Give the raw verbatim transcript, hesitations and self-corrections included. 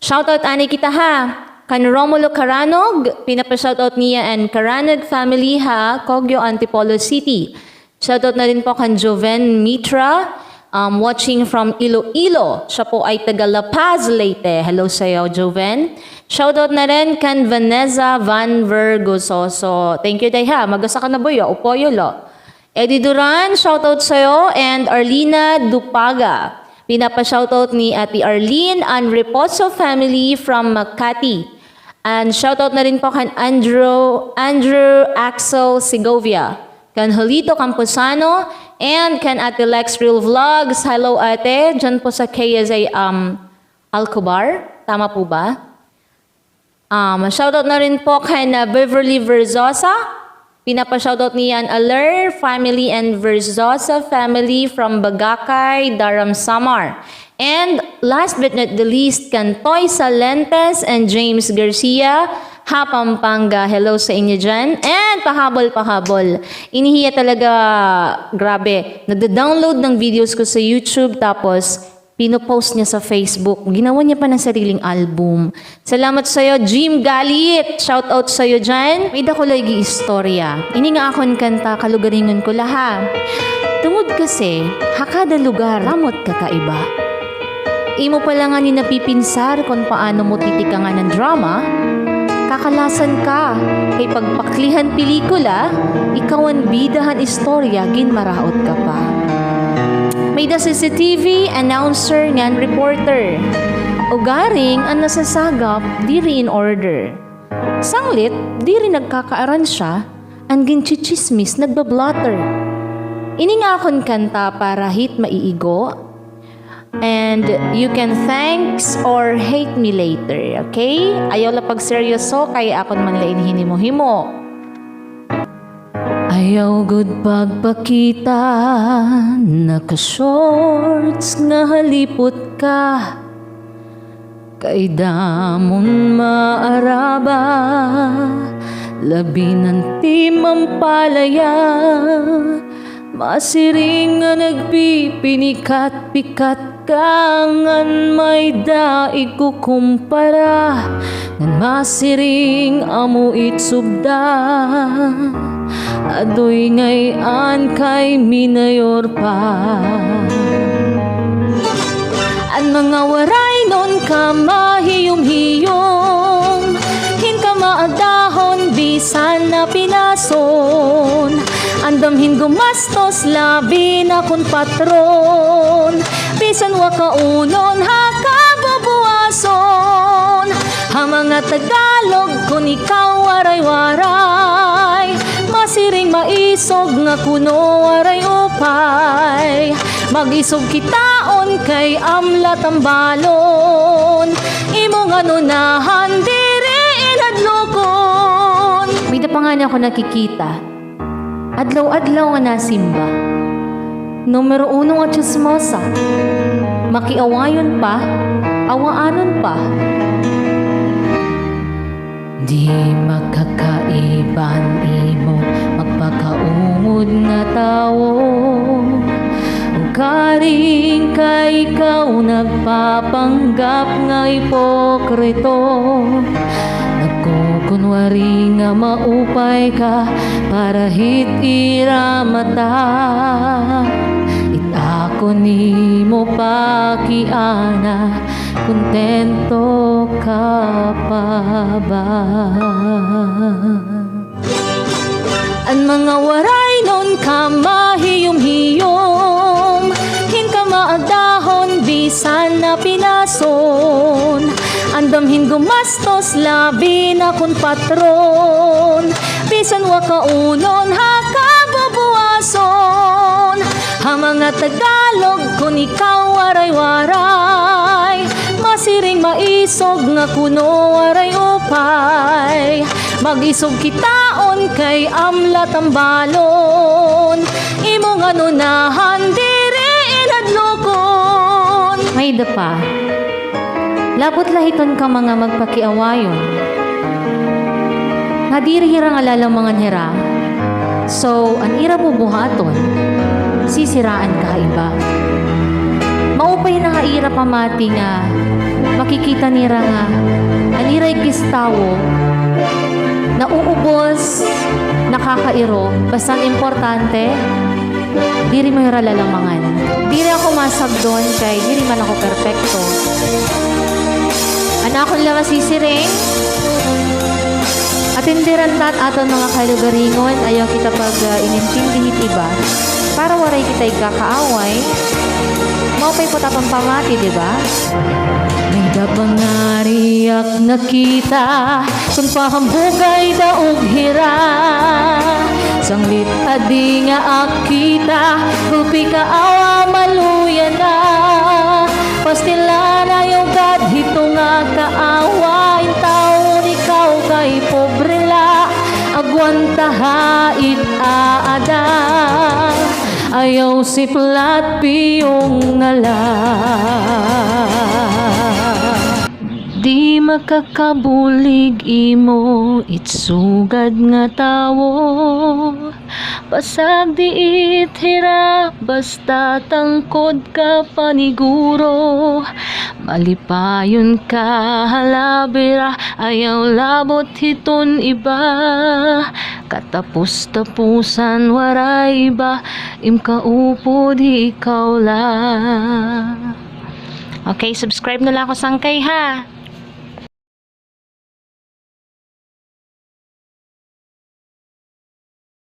Shoutout anay kita ha. Kan Romulo Caranog, pinapa-shoutout niya an Caranog family ha Kogyo, Antipolo City. Shoutout na rin po kan Joven Mitra, um, watching from Iloilo. Siya po ay taga La Paz, Leyte. Hello sa'yo, Joven. Shoutout na rin kan Vanessa Van Vergososo. Thank you, day ha. Mag-usa ka na buyo, upoyo lo. Eddie Duran, shoutout sa'yo, and Arlina Dupaga. Pinapa-shoutout ni Ate Arlene and Reposo family from Makati. And shoutout na rin po kan Andrew, Andrew Axel Segovia, kan Julito Camposano, and kan Ate Lex Real Vlogs. Hello, Ate. Diyan po sa K S A, um, Alcobar. Tama po ba? Um, shoutout na rin po kay na Beverly Verzosa. Pinapa-shoutout niya an Aler family and Verzosa family from Bagacay, Daram, Samar. And last but not the least, kan Toy Salentes and James Garcia, ha Pampanga. Hello sa inyo dyan. And pahabol, pahabol. Ini hiya talaga, grabe. Nagda-download ng videos ko sa YouTube, tapos pinopost niya sa Facebook. Ginawa niya pa ng sariling album. Salamat sa'yo, Jim Galit. Shout out sa'yo dyan. May-ada ko la ig-iistorya. Ini nga akon kanta, kalugaringon ko la ha. Tungod kasi, ha kada lugar, lamot kakaiba. Imo pa la ngani napipinsar kon paano mo titikangan an drama, kakalasan ka, kay pagpakli han pelikula, ikaw an bida han istorya, ginmaraot ka pa. May-ada C C T V, announcer, ngan reporter. Ugaring an nasasagap, diri in order. Sanglit, diri nagkakaaransya, an ginchichismis, nagbablotter. Ini nga akon kanta para hit maiigo, and you can thanks or hate me later, okay? Ayaw la pagseryoso kay akon man la ini hinimo-himo. Ayaw gud pagpakita, naka-shorts nga halipot ka. Kay damon maaraba, labi na an Team Ampalaya. Masiring nga nagpipinikat-pikat ka ngan may-ada ikukumpara, ngan masiring amo it sugda. Adoy ngay-an kay minayor pa. An mga Waraynon kamahiyom-hiyom, hin kamaadahon bisan napinason. Andam hin gumastos labi na kon patron, bisan wa kaunon ha kabubuwason. Ha mga Tagalog, kon ikaw Waray-Waray, masiring maisog nga kuno waray upay. Mag-isog kitaon kay amla tambalon, imo nga nunahan diri inadlokon. May-ada pa ngani ako nakikita. Adlaw-adlaw nga nasimba. Numero uno nga tsismosa. Makiawayon pa, awaanon pa. Di makakaiba an imo magpakaungod nga tawo. Ugaring kay ikaw nagpapanggap nga ipokrito. Nagkukunwari nga maupay ka para hit ira mata. It akon nimo pakiana, kontento ka pa ba? An mga Waraynon kamahiyom-hiyom, hin kamaadahon bisan napinason. Andam hin gumastos labi na kon patron, bisan wa kaunon ha kabubuwason. Ha mga Tagalog, kon ikaw Waray-Waray, masiring maisog nga kuno waray upay. Mag-isog kitaon kay amla tambalon, imo nga nunahan diri inadlokon. May-ada pa. Labot la hiton ka mga magpakiawayon, nga diri hira nga lalamangan hira. So, an ira bubuhaton, sisiraan ka ha iba. Mao Apay na nga ira pamati nga makikita nira nga an ira igkaistawo nauubos, nakakairo, basta an importante, diri mo hira lalamangan. Diri ako masagdon kay diri man ako perpekto. An akon la masisiring, atenderan ta it aton mga kalugaringon, ayaw kita pag, ah, inintindi hit iba. Para waray kita igkakaaway, maupay pa it aton pamati, di ba? May-ada pa ngani ak nakita, kon pahambugay daog hira. Sanglit adi nga ak kita, gulpi kaawa maluya na. Pastilan, ayaw gad hito nga kaawa, in taon ikaw kay pobre la, agwantaha it aada. Ayaw siplat piyong na la. Di makakabulig imo it sugad nga tawo. Pasagdi it hira, basta tangkod ka paniguro. Malipayon ka ha labi ra, ayaw labot hiton iba. Katapos-tapusan waray iba, im kaupod ikaw la. Okay, subscribe na la ako, sangkay, ha.